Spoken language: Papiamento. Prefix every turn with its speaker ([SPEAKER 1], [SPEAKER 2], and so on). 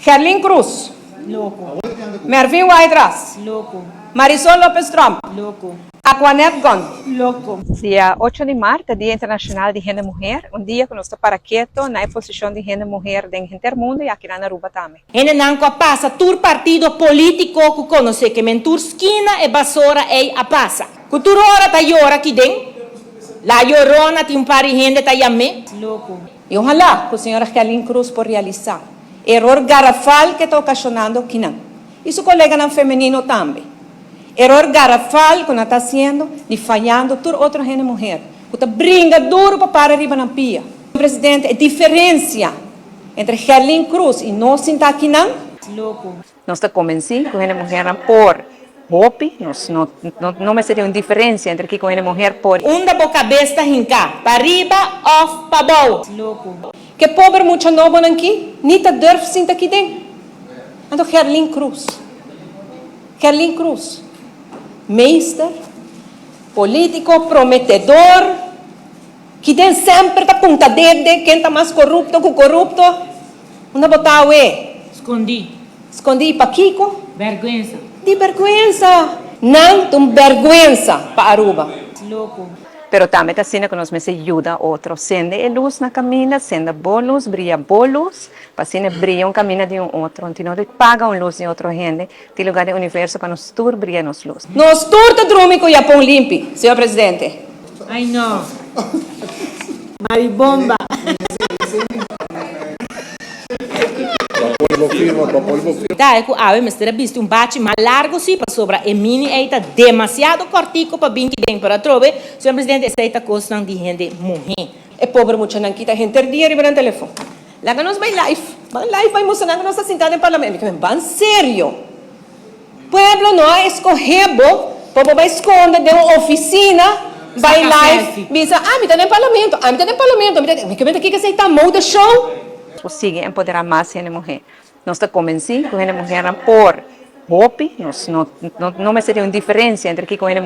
[SPEAKER 1] Gerlin Cruz.
[SPEAKER 2] Loco.
[SPEAKER 1] Mervin Wyatt-Ras.
[SPEAKER 2] Loco.
[SPEAKER 1] Marisol Lopez Tromp.
[SPEAKER 2] Loco.
[SPEAKER 1] Aquanette Gunn.
[SPEAKER 2] Loco.
[SPEAKER 3] Dia 8 di maart ta Dia Internacional di Hende Muher, un dia cu nos ta para keto na e posicion di hende muher den henter mundo y aki na Aruba tambe.
[SPEAKER 2] Hendenan ku a pasa tur partido politico ku konosé ke men tur skina e basora ei a pasa. Ku tur ora ta yora ki den La Llorona tin un par di hende ta yam'é. Loco.
[SPEAKER 1] Y ojalá cu señora Gerlin Cruz por realisa e eror garafal cu e ta ocasionando kinan y su coleganan femenino tambe. Eror garafal cu nan ta haciendo di fayando tur otro hende muher cu ta bringa duro pa para riba nan pia. Presidente, e diferencia entre Gerlin Cruz y nos sinta akinan.
[SPEAKER 2] Loco.
[SPEAKER 3] Nos ta convenci cu hende muhernan por hopi, nos no no mester tin un diferencia entre kico hende muher por.
[SPEAKER 2] Unda bo kabes ta hinká, pariba òf pabou? Loco.
[SPEAKER 1] Ke pober mucha nobonan ki ni ta durf sinta ki den. Anto Gerlin Cruz. Gerlin Cruz. Meester, politico, prometedor, ki den semper ta punta dede ken ta mas corupto cu corupto. Unda bo ta awe?
[SPEAKER 2] Skondí.
[SPEAKER 1] Skondí i pakiko?
[SPEAKER 2] Bèrgwensa.
[SPEAKER 1] Di bèrgwensa! Nan ta un bèrgwensa pa Aruba.
[SPEAKER 2] Loko.
[SPEAKER 3] Pero tambe ta asina ku nos mester yuda otro. Sende e lus na kaminda, sende bo lus, bria bo lus, pa asina bria un kaminda di un otro. Anto no ta paga un lus di otro hende, tin lugar den universo pa nos tur bria nos lus.
[SPEAKER 1] Nos tur ta drumi ku yapon limpi, señor presidente.
[SPEAKER 2] Ay no. Maribomba. Ta e ku awe mester a bisti un bachi mas largo si pasobra e mini ei ta demasiado kòrtiku pa bin kiden pero atrobe señor presidente esei ta kosnan di hende muhé.
[SPEAKER 1] E pober muchanan kita henter dia riba nan telefon. Laga nos bai live. Ban live bai mustra nan ku nos ta sinta den parlamento. Mi ta men ban serio. Pueblo no a escoge bo pa bo bay sconde den un oficina bay
[SPEAKER 2] Saca
[SPEAKER 1] live
[SPEAKER 2] selfie.
[SPEAKER 1] bisa ah mi ta den parlamento ah mi ta den parlamento mi ta den mi ke kiko esey ta mode show.
[SPEAKER 3] Por sigui empoderá mas hende muhé. Nos ta konvensí ku hende muhénan por hopi, nos no no mester tin un diferensia entre kiko hende.